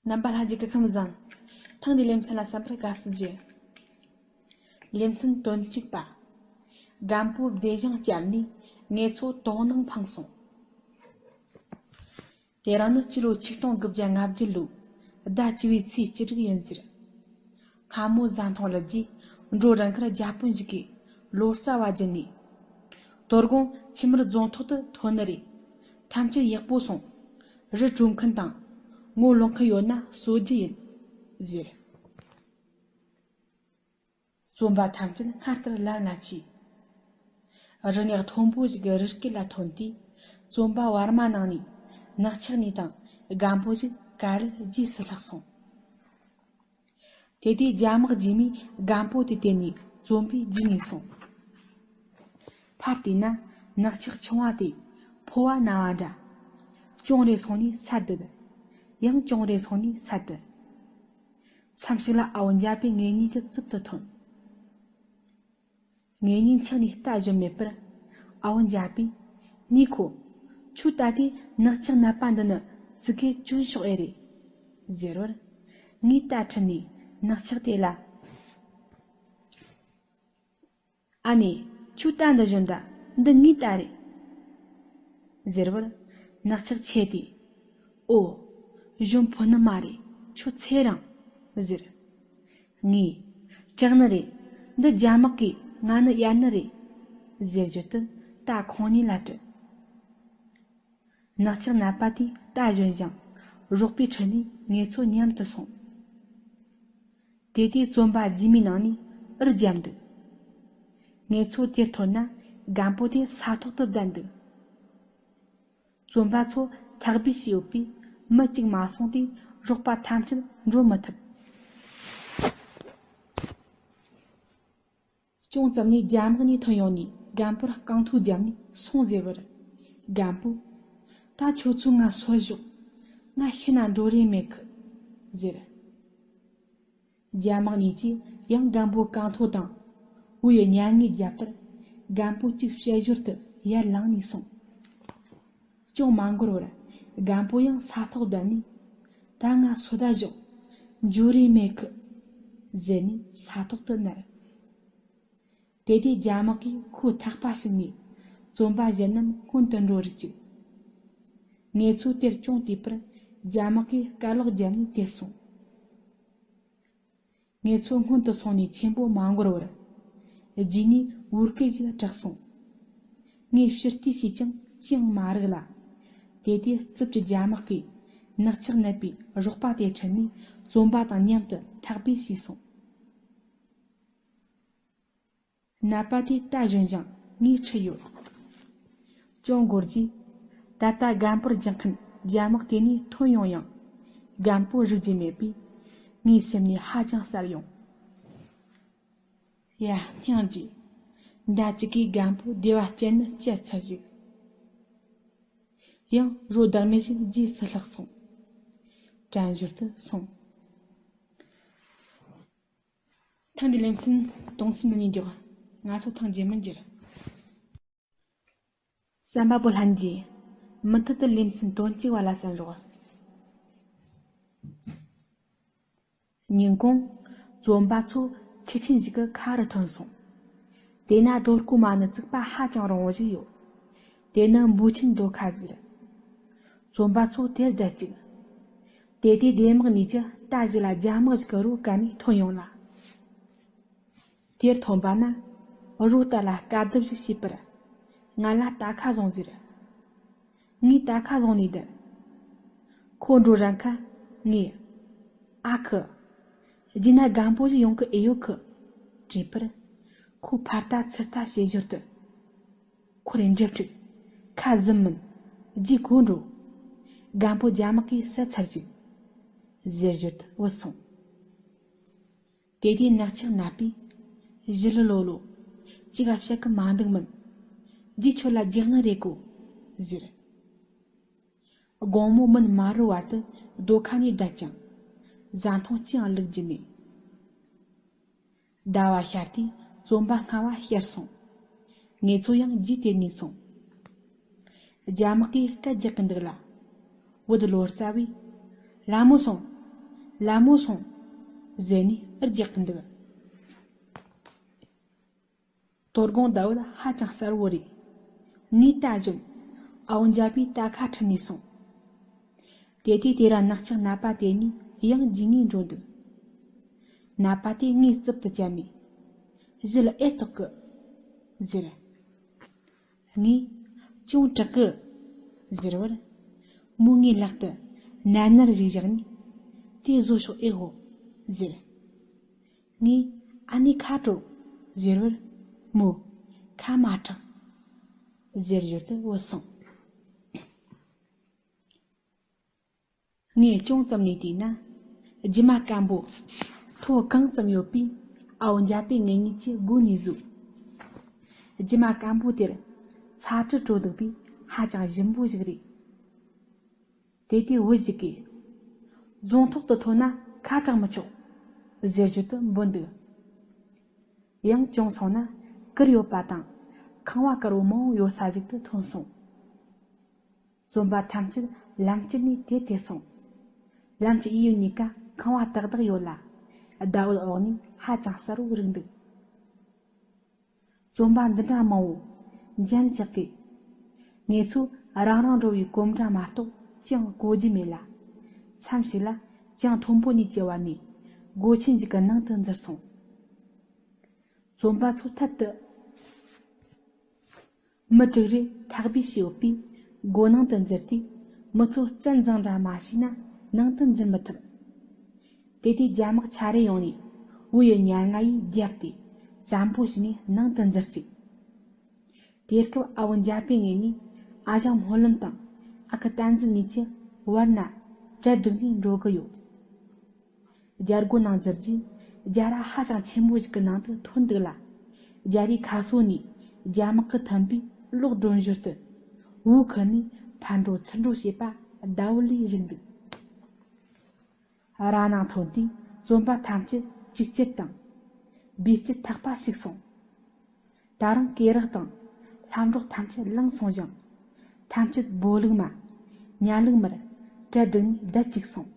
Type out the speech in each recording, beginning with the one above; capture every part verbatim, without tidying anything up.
རྣམ་པ་ལྷན་རྒྱས་སྐུ་ཁམས་བཟང་། ཐེངས་འདིའི་ལེ་ཚན་ལ་གསན་པར་དགའ་བསུ་ཞུ། ལེ་ཚན་དོན་གཅིག་པ། རྒན་པོ་བདེ་ཞིང་བསྐྱབས་ནས་ངེད་ཚོ་དོང་ནང་འཕངས་སོང་། དེ་རིང་ནི་སྤྱི་ལོ་ཆིག་སྟོང་དགུ་བརྒྱ་ལྔ་བཅུ་ལོའི་ཟླ་བཅུ་བའི་ཚེས་བཅུ་དྲུག་ཡིན་ཟེར། སྔ་མོ་བཟའ་འཐུང་ལ་རྗེས་འགྲོ་རན་ཁར་རྒྱ་དཔོན་ཞིག་གིས་ལོ་ཙཱ་བ་བརྒྱུད་ནས། དོ་དགོང་ཕྱི་མར་རྫོང་ཐོག་ཏུ་ཐོན་ནི་རེད། ཐམས་ཅད་ཡག་པོ་སོང་། རི་བྲོ་མཁན་དང་ངོ་ལོག་མཁན་ཡོད་ན་གསོད་རྒྱུ་ཡིན། ཟེར། བཙོན་པ་ཐམས་ཅད་སྔར་ལྟར་ལམ་ལ་ཆས། རི་ཉག་མཐོན་པོ་ཞིག་གི་རི་སྐེད་ལ་ཐོན་དུས། བཙོན་པ་བར་མ་ནང་ནས་ནག་ཆགས་གཉིས་དང་རྒན་པོ་ཞིག་ག་ལེར་རྗེས་སུ་ལྷག་སོང་། དེ་དུས་རྒྱ་དམག་རྗེས་མས་རྒན་པོ་དེ་དེད་ནས་བཙོན་པའི་རྗེས་ནས་སོང་། ཕར་བལྟས་ན་ནག་ཆགས་ཆུང་བ་དེ་ཕོ་བ་ན་བ་འདྲ། ཅུང་རེ་སོང་ནས་ས་བརྡབ། ཡང་ཅུང་རེ་སོང་ནས་ས་བརྡབ། མཚམས་ཤིག་ལ་ཨ་བོ་འཇའ་པའི་ངེད་གཉིས་ཀྱི་རྩིབ་ཏུ་ཐོན། ངེད་གཉིས་ཆགས་ནས་རྟ་བཞོན་མེད་པར། ཨ་བོ་འཇའ་པས། ནུས་ཁོ། ཁྱོད་ད་ལྟའི་ནག་ཆགས་ནད་པ་འདི་ནི་ཙི་གེ་གྱོན་ཤོག་ཨེ་རེད། ཟེར་བར། ངས་རྟ་ཁྲིད་ནས་ནག་ཆགས་དེ་ལ། ཨ་ནེ། ཁྱོད་རྟ་འདི་བཞོན་ད། འདི་ངའི་རྟ་རེད། ཟེར་བར། ནག་ཆགས་ཆེ་དེས། ཨོ། གཞོན་ཕོད་ནི་མ་རེད། ཁྱོད་ཚེ་རིང་། ཟེར། ངས། སྐྲག་ནི་རེད། འདི་རྒྱ་དམག་གིས་ང་ནི་གཡར་ནི་རེད། ཟེར་བརྗོད་དུ་རྟ་ཁོང་གཉིས་ལ་དྲིལ། ནག་ཆགས་ནད་པ་དེས་རྟ་བཞོན་ཞིང་རོགས་པའི་ཁྲིད་ནས་ངེད་ཚོ་མཉམ་དུ་སོང་། དེ་དུས་བཙོན་པ་རྗེས་མའི་ནང་ནས་འུར་བརྒྱབ་འདུག་ངེད་ཚོ་དེར་ཐོན་ན་རྒན་པོ་དེ་ས་ཐོག་ཏུ་བསྡད་འདུག་བཙོན་པ་ཚོ་ཐག་པས་བྱས་ཡོད་པས་མི་གཅིག་མ་སོང་སྟེ་རོགས་པ་ཐམས་ཅད་འགྲོ་མི་ཐུབ། ཅུང་ཙམ་ནས་རྒྱ་དམག་གཉིས་ཐོན་ཡོང་ནས་རྒན་པོར་རྐང་ཐུག་བརྒྱབ་ནས་སོང་ཟེར་བར། རྒན་པོས། ད་ཁྱོད་ཚོས་ང་གསོད་ཞོག་ང་ཤི་ན་འགྲོ་རེ་མེད་གི། ཟེར། རྒྱ་དམག་གཉིས་ཀྱིས་ཡང་རྒན་པོའི་རྐང་ཐོག་དང་། འུ་ཡི་མྱ་ངན་བརྒྱབ་པར། རྒན་པོ་གཅིག་ཞལ་ཞོར་དུ་ཡར་ལངས་ནས་སོང་། ཅུང་མ་འགོར་བར། རྒན་པོ་ཡང་ས་ཐོག་བསྡད་ནས། ད་ང་གསོད་ད་ཞོག་འགྲོ་རེ་མེད་གི། ཟེར་ནས་ས་ཐོག་ཏུ་མནར། དེ་དུས་རྒྱ་དམག་གིས་ཁོའི་ཐག་པ་བཤིག་ནས། བཙོན་པ་གཞན་རྣམས་སྔོན་དུ་འགྲོ་རུ་བཅུག་ངེད་ཚོ་དེར་ཅུང་བལྟས་པར། རྒྱ་དམག་གིས་སྐད་ལོག་བརྒྱབ་ནས་དེད་སོང་། ངེད་ཚོ་སྔོན་དུ་སོང་ནས་ཆེན་པོ་མ་འགོར་བར། རྗེས་ནས་འུར་སྐད་ཞིག་གྲགས་སོང་། ངས་ཕྱིར་བལྟས་བྱས་ཀྱང་ཅི་ཡང་མ་རིག་ལ། དེ་དུས་རྩིབས་ཀྱི་རྒྱ་དམག་གིས་ནག་ཆགས་ནད་པའི་རོགས་པ་དེ་ཁྲིད་ནས་བཙོན་པ་དང་མཉམ་དུ་ཐག་པས་བྱས་སོང་། ནད་པ་དེས་རྟ་བཞོན་ཞིང་ངས་ཁྲིད་ཡོད། ཅུང་འགོར་རྗེས། ད་ལྟ་རྒན་པོར་རྒྱག་མཁན་རྒྱ་དམག་དེ་ནས་ཐོན་ཡོང་ཡང་། རྒན་པོ་རིག་རྒྱུ་མེད་པས། ངའི་སེམས་ནས་ཧ་ཅང་གསལ་ཡོང་། ཡ། སྙིང་རྗེ། མདའ་གཅིག་གིས་རྒན་པོ་བདེ་བ་སྐྱེལ་ནི་སྐྱེལ་ཚར་ཞིག་ཡང་རོ་བདག་མེད་བཞིན་རྗེས་སུ་ལྷག་སོང་། དྲན་ཞོར་དུ་སོང་། ཐེངས་འདིའི་ལེ་ཚན་གཏོང་སེམས་ནི་མགྱོགས། ང་ཚོ་ཐེངས་རྗེས་མར་མཇལ། གསན་པ་པོ་ལྷན་རྒྱས། མུ་མཐུད་དུ་ལེ་ཚན་དོན་གཅིག་པ་ལ་གསན་རོགས། ཉིན་གུང་། བཙོན་པ་ཚོ་ཁྱི་ཆེན་ཞིག་གི་ཁ་རུ་ཐོན་སོང་། དེ་ན་རྡོ་སྐུ་མ་ནི་བརྩིགས་པ་ཧ་ཅང་རིང་བོ་ཞིག་ཡོད། དེ་ནི་འབོད་ཆེན་རྡོ་ཁ་ཟེར། བཙོན་པ་ཚོ་དེར་བསྡད་ཅིག་དེ་དུས་སྡེ་དམག་གཉིས་ཀྱི་རྟ་ཞིག་ལ་རྒྱ་དམག་ཞིག་གི་རོ་བཀལ་ནས་ཐོན་ཡོང་ལ། དེར་ཐོན་པ་ན། རོ་རྟ་ལ་དཀའ་སྡུག་ཞིག་བྱས་པར། ང་ལ་རྟ་ཁ་བཟུང་ཟེར། ངས་རྟ་ཁ་བཟུང་ནས་བསྡད། ཁོ་འགྲོ་རན་ཁ། ངས། ཨ་ཁུ། རྗེས་ན་རྒན་པོ་ཞིག་ཡོང་གི་ཨེ་ཡོད་ཁི། དྲིས་པར། ཁོས་ཕར་ལྟ་ཚུར་ལྟ་བྱེད་ཞོར་དུ། ཁོ་རེ་འདྲེ་ཕྲུག་ཁ་ཟུམ་མིན། རྗེས་གོ་འགྲོ། རྒན་པོ་རྒྱ་དམག་གིས་བསད་ཚར་ཅིག་ཟེར་ཞོར་དུ་བུད་སོང་། དེ་དུས་ནག་ཆགས་ནད་པས། ཞི་ལི་ལོ་ལོ། ཅི་ག་བཤད་གི་མ་འདུག་མིན། འདིས་ཁྱོད་ལ་རྒྱག་ནི་རེད་གོ། ཟེར། དགོང་མོ་མུན་མ་རུབ་བར་དུ་རྡོ་ཁ་ནས་བསྡད་ཀྱང་། བཟའ་འཐུང་ཅི་ཡང་བླུགས་རྒྱུ་མེད། ཟླ་བ་ཤར་དུས་བཙོན་པ་སྔ་བ་ཤར་སོང་། ངེད་ཚོ་ཡང་རྗེས་དེད་ནས་སོང་། རྒྱ་དམག་གིས་སྐད་རྒྱག་གི་འདུག་ལ། བུ་དེ་ལོ་ཙཱ་བས། ལ་མོ་སོང་། ལ་མོ་སོང་། ཟེར་ནས་ཨུར་རྒྱག་གི་འདུག་དོ་དགོང་ཟླ་བོ་ཧ་ཅང་གསལ་བོ་རེད། ངས་ད་གཞོན། ཨ་བོ་འཇའ་པའི་རྟ་ཁ་ཁྲིད་ནས་སོང་། དེ་དུས་དེ་ར་ནག་ཆག་ནད་པ་དེ་ནས་ཡང་རྗེས་ནས་འགྲོ་འདུག་ནད་པ་དེ་ངའི་རྩིབ་ཏུ་བཅར་ནས། བཞི་ལ་ཨེ་རྟོགས་གི་ཟེར། ངས། ཅུང་དྲག་གི་ཟེར་བར། མོས་ངའི་ལག་ཏུ་ནར་ནར་ཞིག་བཞག་ནས། དེ་བཟོ་ཤོག་ཨེ་གོ་ཟེར། ངས། ཨ་ནི་ཁ་དྲོ། ཟེར་བར། མོས། ཁ་མ་གྲག་ཟེར་ཞོར་དུ་བུད་སོང་། ངས་ཅུང་ཙམ་ནས་བལྟས་ན། རྒྱུ་མ་སྐམ་པོ། ཐོ་གང་ཙམ་ཡོད་པས་ཨ་བོ་འཇའ་པའི་ངེད་གཉིས་ཀྱི་སྒོ་ནས་བཟོས། རྒྱུ་མ་སྐམ་པོ་དེར་ཚ་དྲི་བྲོ་འདུག་པས་ཧ་ཅང་ཞིམ་པོ་ཞིག་རེད། དེ་དུས་བུ་ཞིག་གིས། རྫོང་ཐོག་ཏུ་ཐོན་ན་ཁ་གྲག་མི་ཆོག་ཟེར་ཞོར་དུ་འབོད་འདུག་ཡང་ཅུང་སོང་ན་གུར་ཡོད་པ་དང་ཁང་བ་དཀར་བོ་མང་བོ་ཡོད་ས་ཞིག་ཏུ་ཐོན་སོང་། བཙོན་པ་ཐམས་ཅད་ལམ་དཀྱིལ་ནས་དེད་དེ་སོང་། ལམ་གྱི་གཡས་གཡོན་གཉིས་ཀ་ཁང་བ་ཏག་ཏག་ཡོད་ལ། ཟླ་འོད་འོག་ནས་ཧ་ཅང་གསལ་བོ་རིག་འདུག་བཙོན་པ་འདི་འདྲ་མང་བོ་འཇམ་ཅག་གི། ངེད་ཚོས་རང་རང་འགྲོ་བའི་གོམ་སྒྲ་མ་གཏོགས་ཅང་གོ་རྒྱུ་མེད་ལ། མཚམས་ཤིག་ལ་ཅང་མཐོན་པོ་ནས་གྱེས་པ་ནས་སྒོ་ཆེན་ཞིག་གི་ནང་དུ་འཛུལ་སོང་། བཙོན་པ་ཚོ་ཐད་དུ། མི་དྲུག་རེ་ཐག་པས་ཕྱེས་ཡོད་པས་སྒོ་ནང་དུ་འཛུལ་ཏེ། མི་ཚོ་བཙན་བཟང་འདྲ་མ་བྱས་ན་ནང་དུ་འཛུལ་མི་ཐུབ། དེ་དུས་རྒྱ་དམག་ཆ་རེ་ཡོང་ནས་བུ་ཡི་ཉལ་ང་ཡིས་བརྒྱབ་སྟེ་བཙན་པོ་བྱས་ནས་ནང་དུ་འཛུལ་བཅུག་དེ་སྐབས་ཨ་བོ་འཇའ་པེ་ངེད་གཉིས་ཨ་ཞང་སྨོན་ལམ་དང་ཨ་ཁུ་བསྟན་འཛིན་གཉིས་ཀྱི་བར་ན་གྲལ་བསྒྲིགས་ནས་འགྲོ་གི་ཡོད། རྒྱལ་སྒོ་ནང་འཛུལ་རྗེས་རྒྱ་ར་ཧ་ཅང་ཆེན་པོ་ཞིག་གི་ནང་དུ་ཐོན་འདུག་ལ། རྒྱ་རའི་ཁ་སོ་ནས་རྒྱ་དམག་གིས་འཐེན་པའི་གློག་སྒྲོན་ཞོར་དུ་འུ་ཁུ་ནས་ཕར་འགྲོ་ཚུར་འགྲོ་བྱེད་པ་ཟླ་བོ་ལས་རིག་འདུག་ར་ནང་ཐོན་དུས་བཙོན་པ་ཐམས་ཅད་ཅིག་སྐྱིད་དང་། སྦས་སྐྱིད་ཐག་པ་ཞིག་སོང་། ད་རུང་སྐེ་རགས་དང་ལྷམ་སྒྲོག་ཐམས་ཅད་བླངས་སོང་ཞིང་། ཐམས་ཅད་སྦོ་ལུག་མ། ཉ་ལུག་མར་གྲལ་བསྒྲིགས་ནས་བསྡད་ཅིག་སོང་།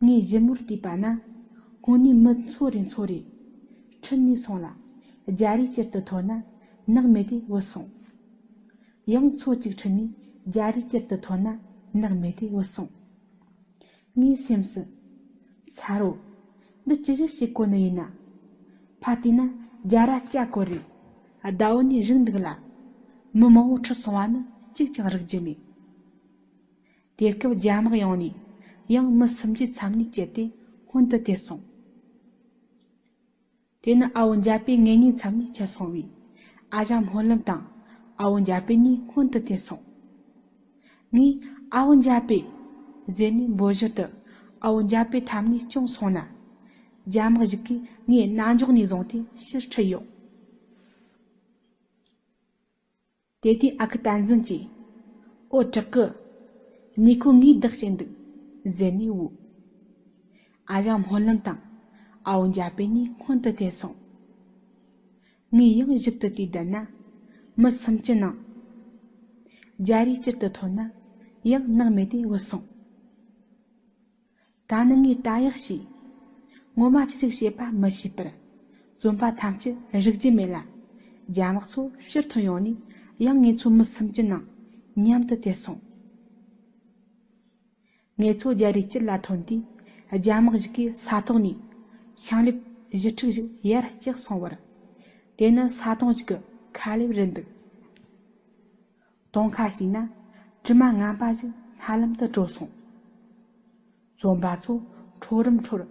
ངས་ཞིབ་མོར་བལྟས་པ་ན། སྔོན་ནས་མི་འཚོ་རེ་འཚོ་རེ། ཁྲིད་ནས་སོང་ལ། རྒྱ་རའི་དཀྱིལ་དུ་ཐོན་ན་ནག་མེད་དེ་བུད་སོང་། ཡང་མཚོ་གཅིག་ཁྲིད་ནས་རྒྱ་རའི་དཀྱིལ་དུ་ཐོན་ན་ནག་མེད་དེ་བུད་སོང་། ངའི་སེམས་སུ། ཚ་རོ། འདི་ཅི་ཞིག་བྱེད་གོ་ནི་ཡིན་ན། ཕ་དེས་ན་རྒྱ་ར་སྐྱ་གོ་རེ། ཟླ་བོ་ནས་རིག་འདུག་ལ། མི་མང་བོ་ཁྲིད་སོང་བ་ནི་གཅིག་ཀྱང་རིག་རྒྱུ་མེད། དེ་སྐབས་རྒྱ་དམག་ཡོང་ནས་ཡང་མི་སུམ་ཅུའི་མཚམས་ནས་བཅད་དེ་སྔོན་དུ་དེད་སོང་། དེ་ནི་ཨ་བོ་འཇའ་པེ་ངེད་གཉིས་མཚམས་ནས་ཁྱེར་སོང་བས། ཨ་ཞང་སྨོན་ལམ་དང་ཨ་བོ་འཇའ་པེ་གཉིས་སྔོན་དུ་དེད་སོང་། ངས་ཨ་བོ་འཇའ་པེ། ཟེར་ནས་འབོད་ཞོར་དུ་ཨ་བོ་འཇའ་པེ་འཐམ་ནས་ཅུང་སོང་ན། རྒྱ་དམག་ཞིག་གིས་ངའི་རྣ་འཇོག་ནས་བཟུང་སྟེ་ཕྱིར་ཁྲིད་ཡོང་། དེ་དུས་ཨ་ཁུ་བསྟན་འཛིན་གྱིས། ཨོ་དྲག་གི། ནུས་ཁོ་ངའི་བདག་བྱེད་འདུག་ཟེར་ནས་བོས། ཨ་ཞང་སྨོན་ལམ་དང་ཨ་བོ་འཇའ་པེ་གཉིས་སྔོན་དུ་དེད་སོང་། ངས་ཡང་ཞིབ་ཏུ་བལྟས་བསྡད་ན། མི་སུམ་ཅུ་ནང་། རྒྱ་རའི་དཀྱིལ་དུ་ཐོན་ན་ཡང་ནག་མེད་དེ་བུད་སོང་། ད་ནི་ངས་ལྟ་ཡག་བྱས། ངོ་མ་ཅི་ཞིག་བྱེད་པ་མི་ཤེས་པར། བཙོན་པ་ཐམས་ཅད་རིག་རྒྱུ་མེད་ལ། རྒྱ་དམག་ཚོ་ཕྱིར་ཐོན་ཡོང་ནས་ཡང་ངེད་ཚོ་མི་སུམ་ཅུ་ནང་མཉམ་དུ་དེད་སོང་། ངེད་ཚོ་རྒྱ་རའི་དཀྱིལ་ལ་ཐོན་དུས་རྒྱ་དམག་ཞིག་གིས་ས་ཐོག་ནས་ཤིང་ལེབ་བཞི་ཕྲུག་ཞིག་ཡར་བཀྱགས་སོང་བར། དེ་ནི་ས་དོང་ཞིག་གི་ཁ་ལེབ་རེད་འདུག་དོང་ཁ་ཕྱེས་ན་དྲི་མ་ངན་པ་ཞིག་སྣ་ལམ་དུ་བྲོ་སོང་། བཙོན་པ་ཚོ་འཕྲོ་རིམ་འཕྲོར་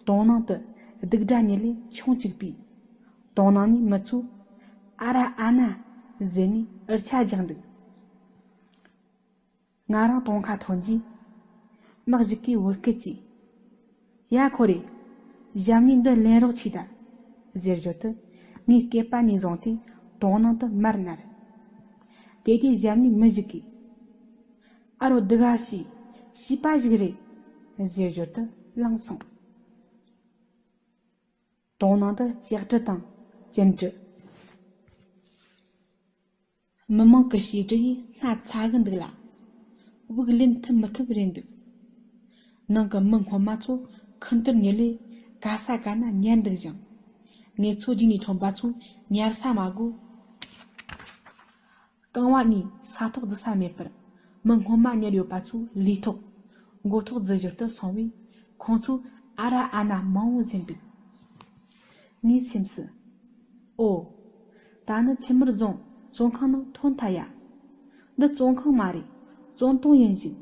དོང་ནང་དུ་སྡུག་སྒྲ་སྙན་ལས་མཆོང་བཅུག་པས། དོང་ནང་ནས་མི་ཚོས་ཨ་ར་ཨ་ན་ཟེར་ནས་འུར་ཆ་རྒྱག་འདུག་ང་རང་དོང་ཁ་ཐོན་རྗེས། དམག་ཞིག་གིས་བོ་སྐད་ཀྱིས། ཡ་ཁོ་རེ། ཞབས་ནས་འདི་ལེན་རོགས་བྱོས་ད། ཟེར་ཞོར་དུ་ངའི་སྐེད་པ་ནས་བཟུང་སྟེ་དོང་ནང་དུ་མར་མནན། དེ་དུས་ཞབས་ནས་མི་ཞིག་གིས། ཨ་རོ་སྡུག་ག་བྱས། བྱིས་པ་ཞིག་རེད། ཟེར་ཞོར་དུ་བླངས་སོང་། དོང་ནང་དུ་ལྕགས་གྲི་དང་གཅིན་གྲི། མི་མང་གི་བྱིས་གྲི་ཡིས་སྣ་ཚ་གི་འདུག་ལ། དབུགས་ལེན་ཐུབ་མི་ཐུབ་རེད་འདུག་ནང་གི་མི་སྔོན་མ་ཚོ་ཁུན་ཏུར་ཉིལ་ལས་ག་ས་ག་ན་ཉལ་འདུག་ཅིང་། ངེད་ཚོ་རྗེས་ནས་ཐོན་པ་ཚོ་ཉལ་ས་མ་དགོས། རྐང་བ་གཉིས་ས་ཐོག་རྫི་ས་མེད་པར་མི་སྔོན་མ་ཉལ་ཡོད་པ་ཚོ་ལུས་ཐོག་མགོ་ཐོག་རྫི་བཞིན་དུ་སོང་བས། ཁོང་ཚོ་ཨ་ར་ཨ་ན་མང་བོ་ཟིན་འདུག། ངའི་སེམས་སུ། ཨོ། ད་ནི་ཆུ་དམར་རྫོང་བཙོན་ཁང་ནང་ཐོན་ཐལ་ཡ། འདི་བཙོན་ཁང་མ་རེད། བཙོན་དོང་ཡིན་ཞིག་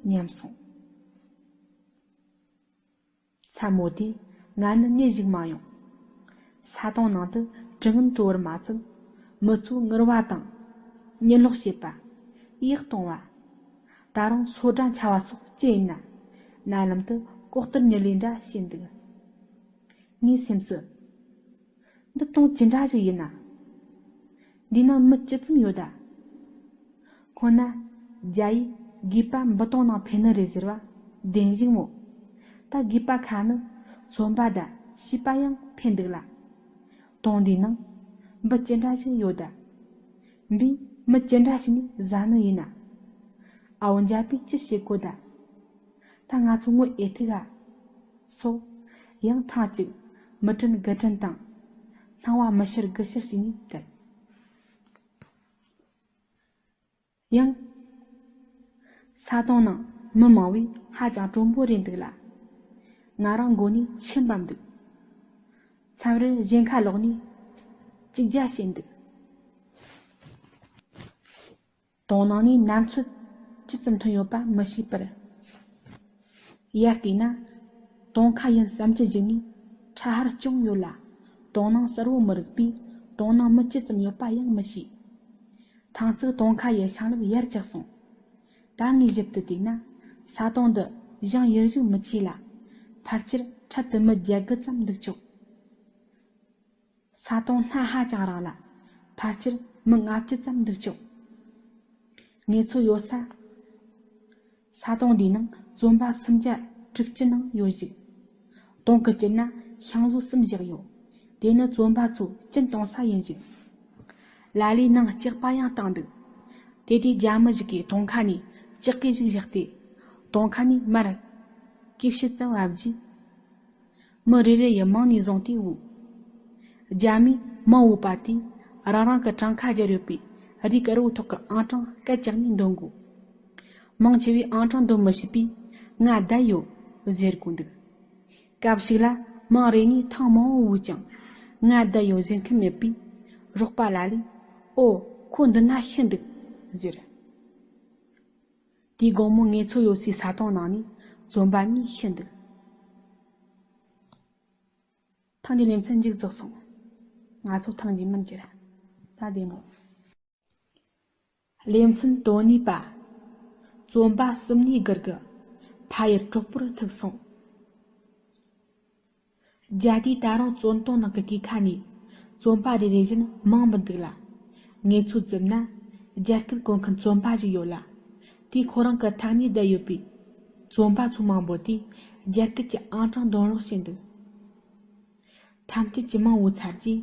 སྙམ་སོང་། མཚན་མོ་དེ་ང་ནི་གཉིད་ཞིག་མ་ཡོང་། ས་དོང་ནང་དུ་དྲི་ངན་བྲོ་བར་མ་ཚད། མི་ཚོས་ངུར་བ་དང་། གཉིད་ལོག་བྱེད་པ། གཡག་གཏོང་བ། ད་རུང་སོ་སྒྲ་འཆའ་བ་སོགས་ཅི་ཡིན་ན། རྣ་ལམ་དུ་ལྐོག་ལྟར་ཉི་ལས་འདྲ་བྱེད་འདུག། ངའི་སེམས་སུ། འདི་དོང་ཅི་འདྲ་ཞིག་ཡིན་ན། འདི་ན་མི་ཅི་ཙམ་ཡོད་ད། སྔོན་ན་རྒྱ་ཡིས་རྒས་པ་འབུ་དོང་ནང་འཕེན་ནི་རེད་ཟེར་བ་བདེན་ཞིག་མོ། ད་རྒས་པ་ཁ་ནི་བཙོན་པ་ད་བྱིས་པ་ཡང་འཕེན་འདུག་ལ། དོང་འདི་ནང་འབུ་ཅི་འདྲ་ཞིག་ཡོད་ད། འབུས་མི་ཅི་འདྲ་ཞིག་ནས་ཟ་ནི་ཡིན་ན། ཨ་བོ་འཇའ་པས་ཅི་བྱེད་གོ་ད། ད་ང་ཚོ་ངོ་ཨེ་ཐུག་ག། སོ། ཡང་ཐེངས་གཅིག་མི་དྲན་དགུ་དྲན་དང་། སྣང་བ་མི་ཤར་དགུ་ཤར་ཞིག་ནས་བྲལ། ཡང་། ས་དོང་ནང་མི་མང་བས་ཧ་ཅང་དྲོན་པོ་རེད་འདུག་ལ། ང་རང་མགོ་ནས་ཆུ་འབབ་འདུག། མཚམས་རེར་གཞན་ཁ་ལོག་ནས་གཅིག་རྒྱ་བྱེད་འདུག། དོང་ནང་ནས་ནམ་ཚོད་ཅི་ཙམ་ཐོན་ཡོད་པ་མི་ཤེས་པར། ཡར་བལྟས་ན། དོང་ཁ་ཡིན་བསམ་གྱི་གཞུག་ནས་ཁྲ་ཧར་ཅུང་ཡོད་ལ། དོང་ནང་གསལ་བོ་མི་རིག་པས་དོང་ནང་མི་ཅི་ཙམ་ཡོད་པ་ཡང་མི་ཤེས། ཐང་ཙིག་དོང་ཁ་ཡི་ཤིང་ལེབ་ཡར་བཀྱགས་སོང་། ད་ངས་ཞིབ་ཏུ་བལྟས་ན། ས་དོང་འདི་གཞང་ཡུལ་གཞུང་མི་ཆེ་ལ། ཕལ་ཆེར་འཕྲལ་དུ་མི་བརྒྱད་དགུ་ཙམ་འདུག་ཆོག། ས་དོང་སྣ་ཧ་ཅང་རིང་ལ། ཕལ་ཆེར་མི་ལྔ་བཅུ་ཙམ་འདུག་ཆོག། ངེད་ཚོ་ཡོད་ས། ས་དོང་འདིའི་ནང་བཙོན་པ་སུམ་བརྒྱ་དྲུག་ཅུ་ནང་ཡོད་ཞིག། དོང་གི་དཀྱིལ་ན་ཤིང་བཟོ་གསུམ་བཞག་ཡོད། དེ་ནི་བཙོན་པ་ཚོ་གཅིན་གཏོང་ས་ཡིན་ཞིག། ལ་ལས་ནང་ལྕགས་པ་ཡང་བཏིང་འདུག། དེ་དུས་རྒྱ་མི་ཞིག་གིས་དོང་ཁ་ནས་ལྕགས་ཀི་ཞིག་བཞག་སྟེ། དོང་ཁ་ནས་མར་ཀི་ཕྱེད་ཙམ་བབས་རྗེས། མི་རེ་རེ་ཡི་མིང་ནས་བཟུང་སྟེ་འབོད། རྒྱ་མིས་མིང་འབོད་པ་དེས་རང་རང་གི་བྲང་ཁ་སྦྱར་ཡོད་པའི་རས་དཀར་བོའི་ཐོག་གི་ཨང་གྲངས་སྐད་བཅག་ནས་འདོན་དགོས། མང་ཆེ་བས་ཨང་གྲངས་འདོན་མི་ཤེས་པས། ང་བསྡད་ཡོད་ཟེར་དགོས་འདུག། སྐབས་ཤིག་ལ་མིང་རེ་གཉིས་ཐེངས་མང་བོ་བོས་ཀྱང་། ང་བསྡད་ཡོད་ཟེར་མཁན་མེད་པས། རོགས་པ་ལ་ལས། ཨོ། ཁོ་འདི་ན་ཤི་འདུག་ཟེར། དེའི་དགོང་མོ་ངེད་ཚོ་ཡོད་སའི་ས་དོང་ནང་ནས་བཙོན་པ་གཉིས་ཤི་འདུག། ཐེངས་འདིའི་ལེ་ཚན་མཇུག་རྫོགས་སོང་། ང་ཚོ་ཐེངས་རྗེས་མར་མཇལ། ད་བདེ་མོ། ལེ་ཚན་དོན་གཉིས་པ། བཙོན་པ་གསུམ་ནས་སྒུར་གི་ཕ་ཡུལ་གྲོགས་པོར་ཐུག་སོང་། རྒྱ་དེས་ད་རུང་བཙོན་དོང་ནང་གི་གོས་ཁ་ནས་བཙོན་པ་རེ་རེ་བཞིན་མིང་འབོད་འདུག་ལ། ངེད་ཚོས་བརྩིས་ན་རྒྱ་སྐད་གོ་མཁན་བཙོན་པ་ཞིག་ཡོད་ལ། དེས་ཁོ་རང་གི་ཐག་ཉེ་བསྡད་ཡོད་པའི་བཙོན་པ་ཚོའི་མིང་འབོད་དེ་རྒྱ་སྐད་ཀྱི་ཨང་གྲངས་འདོན་རོགས་བྱས་འདུག། ཐམས་ཅད་ཀྱི་མིང་འབོད་ཚར་རྗེས།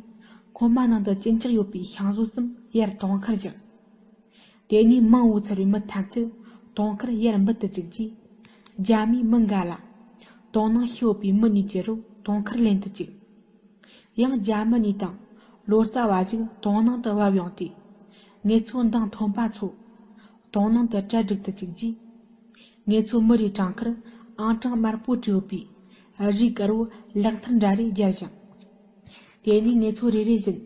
སྔོན་མ་ནང་དུ་གཅིན་སྐྱག་ཡོད་པའི་ཤིང་བཟོ་གསུམ་ཡར་དོང་ཁར་བཞག། དེ་ནས་མིང་འབོད་ཚར་བའི་མི་ཐམས་ཅད་དོང་ཁར་ཡར་འབུད་དུ་བཅུག་རྗེས། རྒྱ་མིའི་མི་འགའ་ལ། དོང་ནང་ཤི་ཡོད་པའི་མི་གཉིས་ཀྱི་རོ་དོང་ཁར་ལེན་དུ་བཅུག། ཡང་རྒྱ་མི་གཉིས་དང་ལོ་ཙཱ་བ་ཞིག་དོང་ནང་དུ་བབས་ཡོང་སྟེ། ངེད་ཚོ་མདང་ཐོན་པ་ཚོ་དོང་ནང་དུ་གྲལ་སྒྲིག་ཏུ་བཅུག་རྗེས། ངེད་ཚོ་མི་རེའི་བྲང་ཁར་ཨང་གྲངས་དམར་པོ་བྲིས་ཡོད་པའི་རས་དཀར་བོ་ལག་མཐིལ་འདྲ་རེ་སྦྱར་ཞིང་། དེ་ནས་ངེད་ཚོ་རེ་རེ་བཞིན་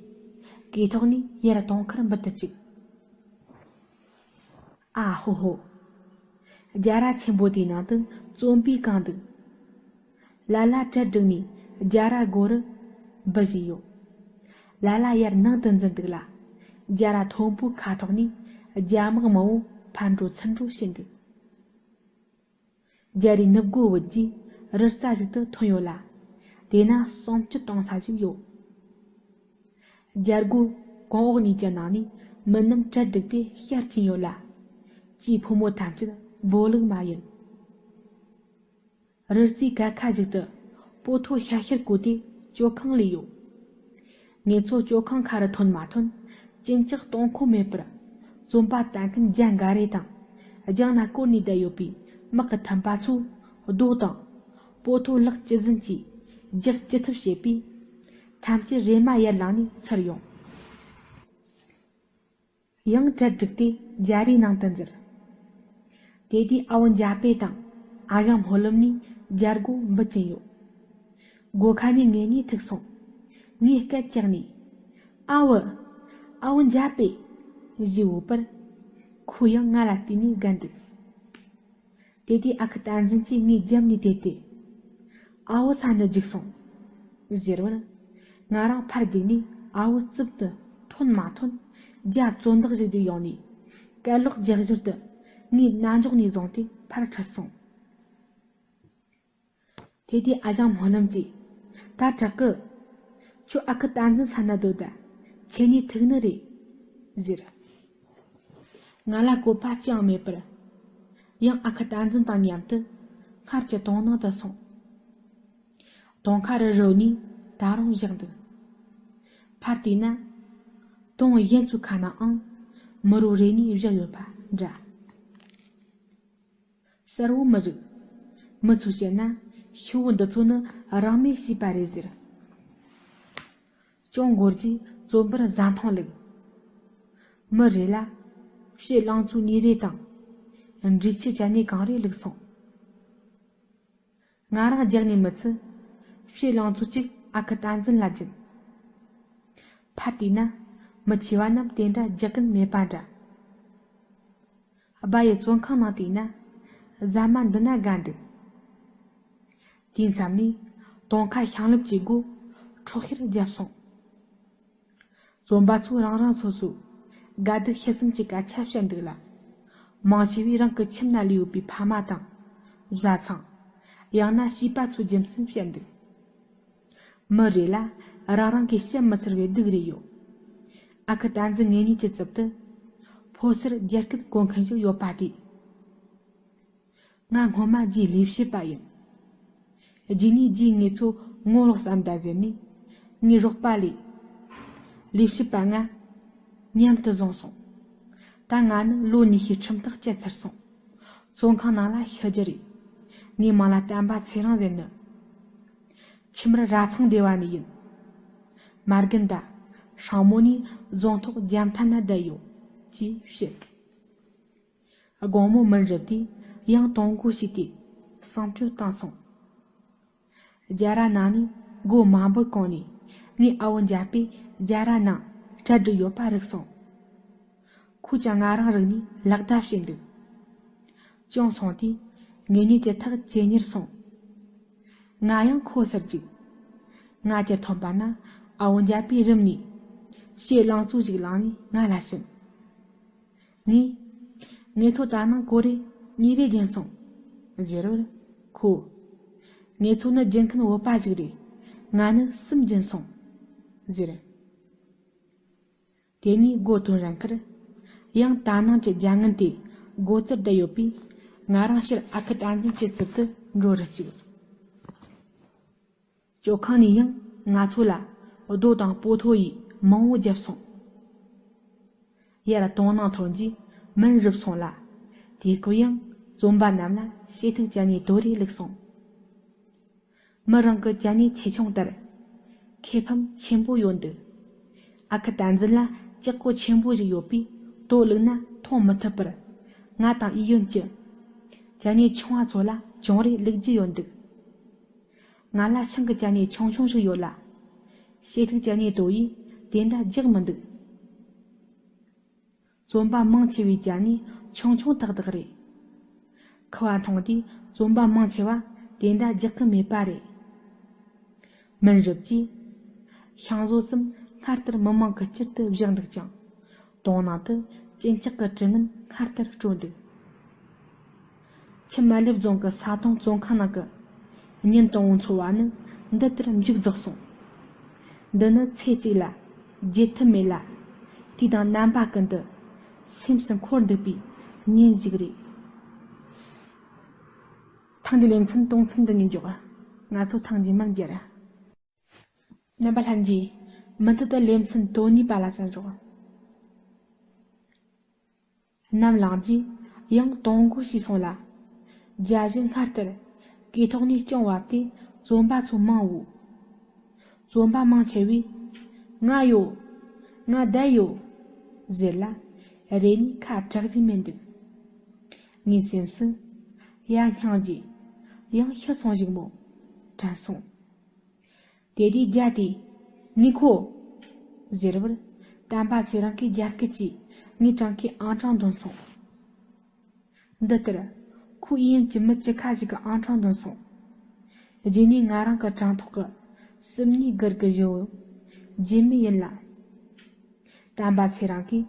གོས་ཐོག་ནས་ཡར་དོང་ཁར་འབུད་དུ་བཅུག། ཨ་ཧོ་ཧོ། རྒྱ་ར་ཆེན་པོ་དེའི་ནང་དུ་བཙོན་པས་གང་འདུག། ལ་ལ་གྲལ་བསྒྲིགས་ནས་རྒྱ་ར་སྒོ་རུ་འབུད་བཞིན་ཡོད། ལ་ལ་ཡར་ནང་དུ་འཛུལ་འདུག་ལ། རྒྱ་ར་མཐོན་པོའི་ཁ་ཐོག་ནས་རྒྱ་དམག་མང་བོ་ཕར་འགྲོ་ཚུར་འགྲོ་བྱེད་འདུག། རྒྱ་རའི་ནུབ་སྒོ་བུད་རྗེས་རི་རྩ་ཞིག་ཏུ་ཐོན་ཡོད་ལ། དེ་ན་གསང་སྤྱོད་གཏོང་ས་ཞིག་ཡོད། རྒྱ་སྒོ་གོང་འོག་གཉིས་ཀྱི་ནང་ནས་མི་རྣམས་གྲལ་བསྒྲིགས་ཏེ་ཤར་གྱིན་ཡོད་ལ། སྐྱེས་ཕོ་མོ་ཐམས་ཅད་སྦོ་ལུག་མ་ཡིན། རི་རྩེའི་གད་ཁ་ཞིག་ཏུ་སྤོ་ཐོ་ཤར་ཤར་བཀོད་དེ་སྤྱོད་ཁང་ལས་ཡོད། ངེད་ཚོ་སྤྱོད་ཁང་ཁ་རུ་ཐོན་མ་ཐོན་གཅིན་སྐྱག་གཏོང་ཁོམ་མེད་པར། བཙོན་པ་གཏན་འཁེལ་རྒྱ་འགའ་རེ་དང་རྒྱང་ན་བསྐོར་ནས་བསྡད་ཡོད་པའི་དམག་གི་ཐམ་པ་ཚོ་ རྡོ་དང་སྤོ་ཐོ་ལག་ཅི་ཟིན་གྱིས་རྒྱག་ཅི་ཐུབ་བྱས་པས། ཐམས་ཅད་རེ་མ་ཡར་ལངས་ནས་ཚུར་ཡོང་། ཡང་གྲལ་བསྒྲིགས་ཏེ་རྒྱ་རའི་ནང་དུ་འཛུལ། དེ་དུས་ཨ་བོ་འཇའ་པེ་དང་ཨ་ཞང་སྨོན་ལམ་གཉིས་རྒྱ་སྒོ་འབུད་ཀྱིན་ཡོད། སྒོ་ཁ་ནས་ངེད་གཉིས་ཐུག་སོང་། ངས་སྐད་བཅག་ནས། ཨ་བུ། ཨ་བོ་འཇའ་པེ། ཞེས་བོས་པར། ཁོས་ཡང་ང་ལ་བལྟས་ནས་བསྒུགས་འདུག། དེ་དུས་ཨ་ཁུ་བསྟན་འཛིན་གྱིས་ངའི་རྒྱབ་ནས་བལྟས་ཏེ། ཨ་བོ་ས་ནས་རྒྱུགས་སོང་། ཟེར་བར། ང་རང་ཕར་རྒྱུགས་ནས་ཨ་བོ་རྩིབ་ཏུ་ཐོན་མ་ཐོན། རྒྱ་བཙོན་བདག་ཞིག་རྒྱུགས་ཡོང་ནས། སྐད་ལོག་རྒྱག་ཞོར་དུ། ངའི་རྣ་འཇོག་ནས་བཟུང་སྟེ་ཕར་ཁྲིད་སོང་། དེ་དུས་ཨ་ཞང་སྨོན་ལམ་གྱིས། ད་དྲག་གི། ཁྱོད་ཨ་ཁུ་བསྟན་འཛིན་ས་ན་སྡོད་ད། ཁྱེད་གཉིས་ཐུག་ནི་རེད། ཟེར། ང་ལ་བཀོད་པ་ཅི་ཡང་མེད་པར། ཡང་ཨ་ཁུ་བསྟན་འཛིན་དང་མཉམ་དུ་སྔར་གྱི་དོང་ནང་དུ་སོང་། དོང་ཁ་རུ་རོལ་ནས་ད་རུང་བཞག་འདུག། ཕར་བལྟས་ན། དོང་གཞན་ཚོའི་ཁ་ནའང་མི་རོ་རེ་ནས་བཞག་ཡོད་པ་འདྲ། གསལ་བོ་མི་རིག། མི་ཚོས་བཤད་ན་ཤི་བོ་འདི་ཚོ་ནི་རང་མོས་བྱས་པ་རེད་ཟེར། ཅུང་འགོར་རྗེས་བཙོན་པར་བཟའ་འཐུང་བླུགས། མི་རེ་ལ་ཕྱེ་གླང་ཚོའི་ནི་རེ་དང་། འབྲས་ཆུ་ཅན་ནི་གང་རེ་བླུགས་སོང་། ང་རང་རྒྱག་ནས་མི་ཚུད། ཕྱེ་གླང་ཚོ་གཅིག་ཨ་ཁུ་བསྟན་འཛིན་ལ་སྦྱིན། ཕར་བལྟས་ན་མི་ཆེ་བ་རྣམས་དེ་འདྲ་རྒྱག་གིན་མེད་པ་འདྲ། སྦ་ཡི་བཙོན་ཁང་ནང་བལྟས་ན་ཟ་མ་འདི་ན་དགའ་འདུག། དེའི་མཚམས་ནས་དོང་ཁ་ཤང་ལུབ་ཀྱི་སྒོ་ཁྲོག་ཤེར་བརྒྱབ་སོང་། བཙོན་པ་ཚོས་རང་རང་སོ་སོའི་དགའ་སྡུག་ཤི་གསོན་གྱི་སྐད་ཆ་བཤད་འདུག་ལ། མང་ཆེ་བས་རང་གི་ཁྱིམ་ན་ལུས་ཡོད་པའི་ཕ་མ་དང་། བཟའ་ཚང་། ཡང་ན་བྱིས་པ་ཚོའི་རྒྱུ་མཚན་བཤད་འདུག། མི་རེ་ལ་རང་རང་གིས་བཤད་མི་ཚར་བའི་སྡུག་རེ་ཡོད། ཨ་ཁུ་བསྟན་འཛིན་ངེད་གཉིས་ཀྱི་རྩིབ་ཏུ་ཕོ་གསར་རྒྱ་སྐད་གོ་མཁན་ཞིག་ཡོད་པ་དེས། ང་སྔོན་མ་རྗེའི་ལས་བྱེད་པ་ཡིན། རྗེས་ནས་རྗེས་ངེད་ཚོ་ངོ་ལོག་བསམ་ད་ཟེར་ནས་ངའི་རོགས་པ་ལས། ལས་བྱེད་པ་ང་མཉམ་དུ་བཟུང་སོང་། ད་ང་ནི་ལོ་ཉི་ཤུའི་ཁྲིམས་ཐག་བཅད་ཚར་སོང་། བཙོན་ཁང་ནང་ལ་ཤི་རྒྱུ་རེད། ངའི་མིང་ལ་བསྟན་པ་ཚེ་རིང་ཟེར་ནི། ཁྱིམ་ར་ར་ཚང་སྡེ་བ་ནས་ཡིན། མ་རྒན་ད་སྲང་མོ་ནས་རྫོང་ཐོག་རྒྱ་མཐའ་ན་བསྡད་ཡོད། ཅེས་བཤད། དགོང་མོ་མུན་རུབ་དུས་ཡང་དོང་སྒོ་ཕྱེས་ཏེ་གསང་སྤྱོད་བཏང་སོང་། རྒྱ་ར་ནང་ནས་སྒོ་མ་འབུད་གོང་ནས་ངའི་ཨ་བོ་འཇའ་པས་རྒྱ་ར་ནང་གྲལ་སྒྲིག་ཡོད་པ་རིག་སོང་། ཁོས་ཀྱང་ང་རང་རིག་ནས་ལག་བརྡ་བྱས་འདུག། ཅུང་སོང་དུས་ངེད་གཉིས་ཀྱི་ཐག་ཇེ་ཉེར་སོང་། ང་ཡང་ཁོ་སར་རྒྱུགས། ང་ཅིར་ཐོན་པ་ན་ཨ་བོ་འཇའ་པས་རུམ་ནས་ཕྱེ་གླང་ཚོ་ཞིག་བླངས་ནས་ང་ལ་ཟིན། ངས། ངེད་ཚོ་ད་ནངས་གོ་རེ་གཉིས་རེ་སྦྱིན་སོང་། ཟེར་བར། ཁོས། ངེད་ཚོ་ནི་སྦྱིན་མཁན་བོད་པ་ཞིག་རེད། ང་ནི་གསུམ་སྦྱིན་སོང་། ཟེར། དེ་ནས་སྒོ་ཐོན་རན་ཁར། ཡང་ད་ནངས་ཀྱི་རྒྱ་ངན་དེ་སྒོ་རྩར་བསྡད་ཡོད་པས། ང་རང་ཕྱིར་ཨ་ཁུ་བསྟན་འཛིན་གྱི་རྩིབ་ཏུ་འགྲོ་རུ་བཅུག། ཇོ་ཁང་ནས་ཡང་ང་ཚོ་ལ་རྡོ་དང་སྤོ་ཐོ་ཡིས་མང་བོ་བརྒྱབ་སོང་། ཡར་དོང་ནང་ཐོན་རྗེས་མུན་རུབ་སོང་ལ། དེའི་སྐབས་ཡང་བཙོན་པ་རྣམས་ལ་ཞེ་ཐུག་ཅན་ནས་དོ་རེ་བླུགས་སོང་། མི་རང་གི་ཅན་ནས་ཆེ་ཆུང་ལྟར་ཁེ་ཕམ་ཆེན་པོ་ཡོད་འདུག། ཨ་ཁུ་བསྟན་འཛིན་ལ་ལྕགས་སྒོ་ཆེན་པོ་ཞིག་ཡོད་པས་དོ་བླུགས་ན་མཐོང་མི་ཐུབ་པར། ང་དང་ཨི་ཡོན་གྱིས་ཅན་ནས་ཆུང་བ་ཚོ་ལ་གྱོང་རེ་བླུགས་རྒྱུ་ཡོད་འདུག། ང་ལ་ཤིང་གི་ཅན་ནས་ཆུང་ཆུང་ཞིག་ཡོད་ལ། ཞེ་ཐུག་ཅན་ནས་དོ་ཡིས་དེ་འདྲ་རྒྱག་མི་འདུག། བཙོན་པ་མང་ཆེ་བའི་ཅན་ནས་ཆུང་ཆུང་ཏག་ཏག་རེད། ཁུ་བ་འཐུང་དུས་བཙོན་པ་མང་ཆེ་བ་དེ་འདྲ་རྒྱག་གི་མེད་པ་རེད། མུན་རུབ་ཀྱིས། ཤིང་བཟོ་གསུམ་སྔར་ལྟར་མི་མང་གི་དཀྱིལ་དུ་བཞག་འདུག་ཀྱང་། དོང་ནང་དུ་གཅིན་སྐྱག་གི་དྲི་ངན་སྔར་ལྟར་སྤྲོ་འདུག། ཆུ་དམར་ལེབ་རྫོང་གི་ས་དོང་བཙོན་ཁང་ནང་གི་ཉིན་དང་བོའི་འཚོ་བ་ནི་འདི་ལྟར་མཇུག་རྫོགས་སོང་། འདི་ནི་ཚེ་གཅིག་ལ་བརྗེད་ཐབས་མེད་ལ། དུས་དང་རྣམ་པ་ཀུན་ཏུ་སེམས་སུ་འཁོར་འདུག་པའི་ཉིན་ཞིག་རེད། ཐེངས་འདིའི་ལེ་ཚན་གཏོང་མཚམས་འདི་ནས་འཇོག། ང་ཚོ་ཐེངས་རྗེས་མར་མཇལ། རྣམ་པ་ལྷན་རྒྱས། མུ་མཐུད་དུ་ལེ་ཚན་དོན་གཉིས་པ་ལ་གསན་རོགས། ནམ་ལངས་རྗེས་ཡང་དོང་སྒོ་ཕྱེས་སོང་ལ། རྒྱ་གཞུང་སྔར་ལྟར་ དེ་ཐོག་ནས་རྐྱང་བབས་ཏེ་བཙོན་པ་ཚོ་མང་བོ། བཙོན་པ་མང་ཆེ་བས། ང་ཡོད། ང་བསྡད་ཡོད། ཟེར་ལ། རེ་གཉིས་ཁ་གྲག་རྒྱུ་མི་འདུག་ངའི་སེམས་སུ། ཡ་སྙིང་རྗེ། ཡང་ཤི་སོང་ཞིག་མོ། དྲན་སོང་། དེ་དུས་རྒྱ་དེས། ངའི་ཁོ། ཟེར་བར། བསྟན་པ་ཚེ་རིང་གིས་རྒྱ་སྐད་ཀྱིས་ངའི་བྲང་ཁའི་ཨང་གྲངས་འདོན་སོང་། འདི་ལྟར། ཁོའི་ཡུལ་གྱི་མི་བཅུ་ཁ་ཞིག་གི་ཨང་གྲངས་འདོན་སོང་། རྗེས་ནས་ང་རང་གི་བྲང་ཐོག་གི་སྲུབ་ནས་སྒུར་གི་བཞི་བོ། རྗེས་མི་ཡིན་ལ། བསྟན་པ་ཚེ་རིང་གིས།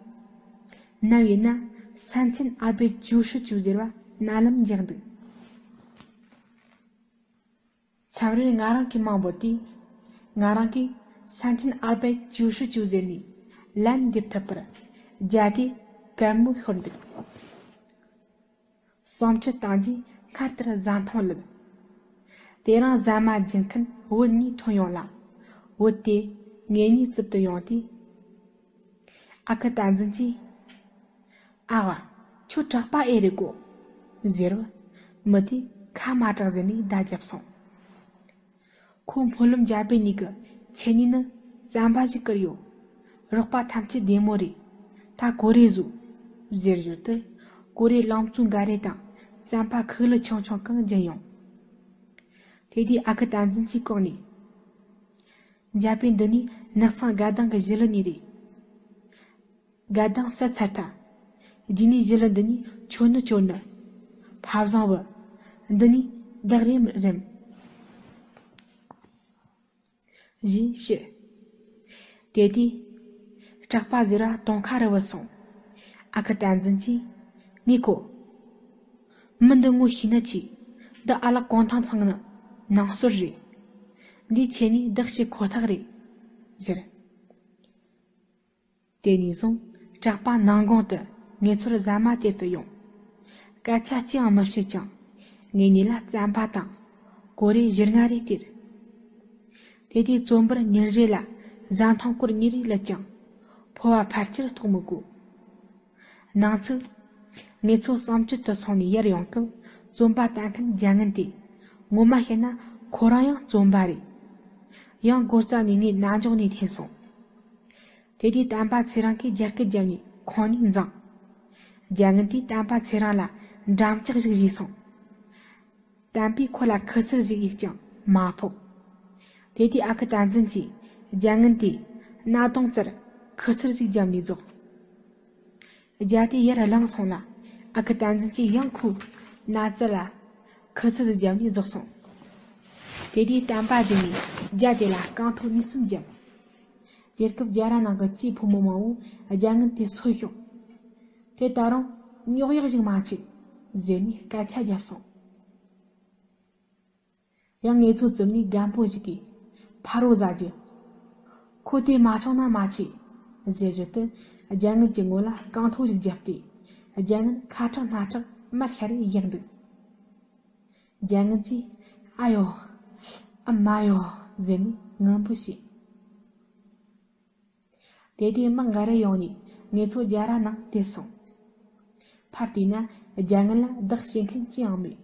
ནམ་ཡིན་ན་三千二百九十九ཟེར་བ་ན་ལམ་འཇགས་འདུག་མཚམས་རེར་ང་རང་གི་མང་པོ་དེས། ང་རང་གིས་三千二百九十九ཟེར་ནས་ལན་འདེབས་ཐུབ་པར། རྒྱ་དེས་གད་མོ་ཤོར་འདུག་བསམ་སྤྱོད་བཏང་རྗེས་སྔར་ལྟར་བཟའ་འཐུང་ལུད། དེ་རིང་ཟ་མ་སྦྱིན་མཁན་བུ་གཉིས་ཐོན་ཡོང་ལ། བུ་དེ་ངེད་གཉིས་རྩིབ་ཏུ་ཡོང་དུས། ཨ་ཁུ་བསྟན་འཛིན་གྱིས། ཨ་ཝ། ཁྱོད་གྲགས་པ་ཨེ་རེད་གོ། ཟེར་བ། མི་དེས་ཁ་མ་གྲག་ཟེར་ནས་བརྡ་བརྒྱབ་སོང་། ཁོ་སྨོན་ལམ་རྒྱག་པའི་ཉིན་གྱི་ཁྱེད་གཉིས་ནི་རྩམ་པ་ཞིག་བསྐུར་ཡོད། རོགས་པ་ཐམས་ཅད་བདེ་མོ་རེད། ད་གོ་རེ་བཟོ། ཟེར་ཞོར་དུ་གོ་རེ་ལང་ཚོའི་འགའ་རེ་དང་རྩམ་པ་ཁུག་ལི་ཆུང་ཆུང་གང་སྦྱིན་ཡོང་། དེ་དུས་ཨ་ཁུ་བསྟན་འཛིན་གྱིས་ལྐོག་ནས། འཇའ་པའི་འདི་ནི་ནགས་ཚང་དགའ་ལྡང་གི་ཞི་ལི་ནས་རེད། དགའ་ལྡང་བསད་ཚར་ཐལ། རྗེས་ནས་ཞི་ལི་འདི་ནི་ཁྱོད་ནི་ཁྱོད་ནི། ཕ་བཟང་བུ། འདི་ནི་བདག་རེམ་རེམ། ཞེས་བཤད། དེ་དུས། སྐྲག་པ་ཟེར་བ་དོང་ཁ་རུ་བུད་སོང་། ཨ་ཁུ་བསྟན་འཛིན་གྱིས། ངས་གོ། མི་འདི་ངོ་ཤེས་ན་ཆི། འདི་ཨ་ལགས་གུང་ཐང་ཚང་ནི་ནང་སོར་རེད། འདིའི་ཆེད་ནས་བདག་བྱེད་ཁོ་ཐག་རེད། ཟེར། དེ་ནས་བཟུང་སྐྲག་པ་ནང་དགོང་དུ་ངེད་ཚོར་ཟ་མ་སྟེར་དུ་ཡོང་། སྐད་ཆ་ཅི་ཡང་མི་བཤད་ཀྱང་ངེད་གཉིས་ལ་རྩམ་པ་དང་གོ་རེ་བཞི་ལྔ་རེ་སྟེར། དེ་དུས་བཙོན་པར་ཉིན་རེ་ལ་ཟ་འཐུང་སྐོར་གཉིས་རེ་སླེབས་ཀྱང་ཕོ་བ་ཕལ་ཆེར་ལྟོགས་མི་དགོས། ནང་ཚིག་ངེད་ཚོ་བསམ་སྤྱོད་དུ་སོང་ནས་ཡར་ཡོང་སྐབས་བཙོན་པ་ལྟ་མཁན་རྒྱ་ངན་དེས་ངོ་མ་བཤད་ན་ཁོ་རང་ཡང་བཙོན་པ་རེད། ཡང་སྒོ་རྩ་ནས་ངའི་རྣ་འཇོག་ནས་འཐེན་སོང་། དེ་དུས་བསྟན་པ་ཚེ་རིང་གིས་རྒྱ་སྐད་བརྒྱབ་ནས་ཁོང་ནས་འཛིངས། རྒྱ་ངན་དེས་བསྟན་པ་ཚེ་རིང་ལ་འགྲམ་ལྕག་ཞིག་བཞེས་སོང་། བསྟན་པས་ཁོ་ལ་ཁུ་ཚུར་ཞིག་གཡུགས་ཀྱང་མ་ཕོག་དེ་དུས་ཨ་ཁུ་བསྟན་འཛིན་གྱིས་རྒྱ་ངན་དེའི་སྣ་གདོང་རྩར་ཁུ་ཚུར་ཞིག་བརྒྱབ་ནས་རྫོགས། རྒྱ་དེ་ཡར་ལངས་སོང་ལ་ཨ་ཁུ་བསྟན་འཛིན་གྱིས་ཡང་ཁོའི་སྣ་རྩེ་ལ་ཁུ་ཚུར་ཞིག་བརྒྱབ་ནས་རྫོགས་སོང་། དེ་དུས་བསྟན་པ་བརྒྱུགས་ནས་རྒྱ་དེ་ལ་རྐང་ཐོ་གཉིས་གསུམ་བརྒྱབ། དེ་སྐབས་རྒྱ་ར་ནང་གི་སྐྱེས་ཕོ་མོ་མང་བོས་རྒྱ་ངན་དེ་གསོད་ཤོག་དེ་ད་རུང་རྙོག་གཡག་ཞིག་མ་མཆིས་ཟེར་ནས་སྐད་ཆ་བརྒྱབ་སོང་། ཡང་ངེད་ཚོ་རྩིབ་ནས་རྒན་པོ་ཞིག་གིས་ཕ་རོལ་ཟ་རྒྱུ། ཁོ་དེ་མ་བྱུང་ན་མ་མཆིས་ཟེར་ཞོར་དུ་རྒྱ་ངན་གྱི་ངོ་ལ་རྐང་ཐོ་ཞིག་བརྒྱབ་སྟེ་རྒྱ་ངན་ཁ་ཁྲག་སྣ་ཁྲག་མར་ཤར་རེ་བཞག་འདུག་རྒྱ་ངན་གྱིས་ཨ་ཡོ། ཨ་མ་ཡོ་ཟེར་ནས་ངུ་འབོད་བྱས། དེ་དུས་དམག་འགའ་རེ་ཡོང་ནས་ངེད་ཚོ་རྒྱ་ར་ནང་དེད་སོང་། ཕར་བལྟས་ན་རྒྱ་ངན་ལ་བདག་བྱེད་མཁན་ཅི་ཡང་མེད།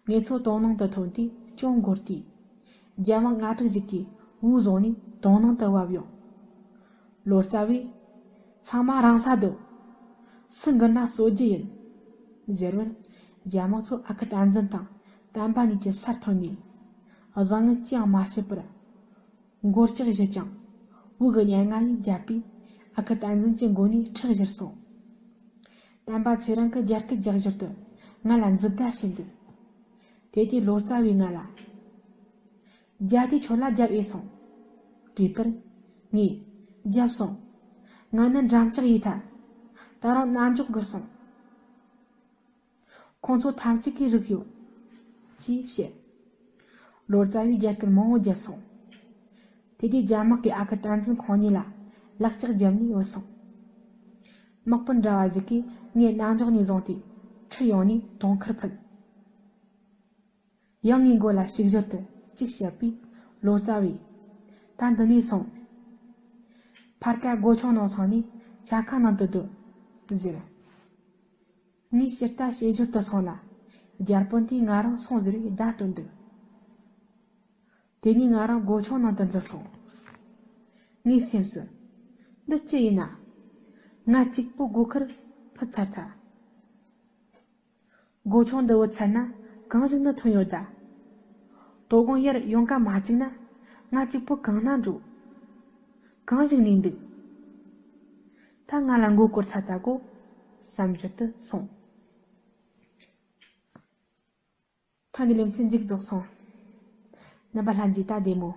ངེད་ཚོ་དོང་ནང་དུ་ཐོན་དུས་ཅུང་འགོར་དུས། རྒྱ་དམག་ལྔ་དྲུག་ཞིག་གིས་བོའུ་བཟུང་ནས་དོང་ནང་དུ་བབས་ཡོང་། ལོ་ཙཱ་བས། ཚང་མ་རང་ས་སྡོད། སུ་འགུལ་ན་གསོད་རྒྱུ་ཡིན། ཟེར་བར། རྒྱ་དམག་ཚོ་ཨ་ཁུ་བསྟན་འཛིན་དང་བསྟན་པ་གཉིས་ཀྱི་སར་ཐོན་ནས། བཟང་ངན་ཅི་ཡང་མ་བཤད་པར། མགོ་ལྕགས་བཞི་ཀྱང་། བུ་གི་སྙན་ངག་ཡིས་བརྒྱབ་པས་ཨ་ཁུ་བསྟན་འཛིན་གྱི་མགོ་ནས་ཁྲག་བཞུར་སོང་། བསྟན་པ་ཚེ་རིང་གིས་རྒྱ་སྐད་རྒྱག་ཞོར་དུ་ང་ལ་མཛུབ་བརྡ་བྱས་འདུག་དེ་དུས་ལོ་ཙཱ་བས་ང་ལ། རྒྱ་དེས་ཁྱོད་ལ་རྒྱབ་ཨེ་སོང་། དྲིས་པར། ངས། རྒྱབ་སོང་། ང་ནི་འགྲམ་ལྕག་ཡིས་ཐལ། ད་རུང་རྣ་འཇོག་འགུར་སོང་། ཁོང་ཚོ་ཐམས་ཅད་ཀྱིས་རིག་ཡོད། ཅེས་བཤད། ལོ་ཙཱ་བས་རྒྱ་སྐད་མང་བོ་བརྒྱབ་སོང་། དེ་དུས་རྒྱ་དམག་གིས་ཨ་ཁུ་བསྟན་འཛིན་ཁོང་གཉིས་ལ་ལག་ལྕགས་བརྒྱབ་ནས་བུད་སོང་། དམག་དཔོན་འདྲ་བ་ཞིག་གིས་ངའི་རྣ་འཇོག་ནས་བཟུང་སྟེ་ཁྲིད་ཡོང་ནས་དོང་ཁར་ཕུད། ཡང་ངའི་མགོ་ལ་ཞིག་ཞོར་དུ་གཅིག་བཤད་པས་ལོ་ཙཱ་བས། ད་འདི་ནས་སོང་། ཕར་ཀ་སྒོ་ཆུང་ནང་སོང་ནས་ཇ་ཁང་ནང་དུ་སྡོད། ཟེར། ངས་ཕྱིར་ལྟ་བྱེད་ཞོར་དུ་སོང་ལ། རྒྱལ་པོ་འདིས་ང་རང་སོང་ཟེར་བའི་བརྡ་སྟོན་འདུག་དེ་ནས་ང་རང་སྒོ་ཆུང་ནང་དུ་འཛུལ་སོང་། ངའི་སེམས་སུ། འདི་ཅི་ཡིན་ན། ང་གཅིག་པུ་སྒོ་ཁར་ཕུད་ཚར་ཐལ། སྒོ་ཆུང་འདི་བུད་ཚར་ན་གང་ཞིག་ནི་ཐོན་ཡོད་ད། དོ་དགོང་ཡར་ཡོང་ཀ་མ་བཅུག་ན་ང་གཅིག་པུ་གང་ན་འགྲོ། གང་ཞིག་ནས་འདུག་ད་ང་ལ་མགོ་སྐོར་ཚར་ད་གོ། བསམ་བཞིན་དུ་སོང་། ཐེངས་འདིའི་ལེ་ཚན་མཇུག་རྫོགས་སོང་། རྣམ་པ་ལྷན་རྒྱས་ད་བདེ་མོ།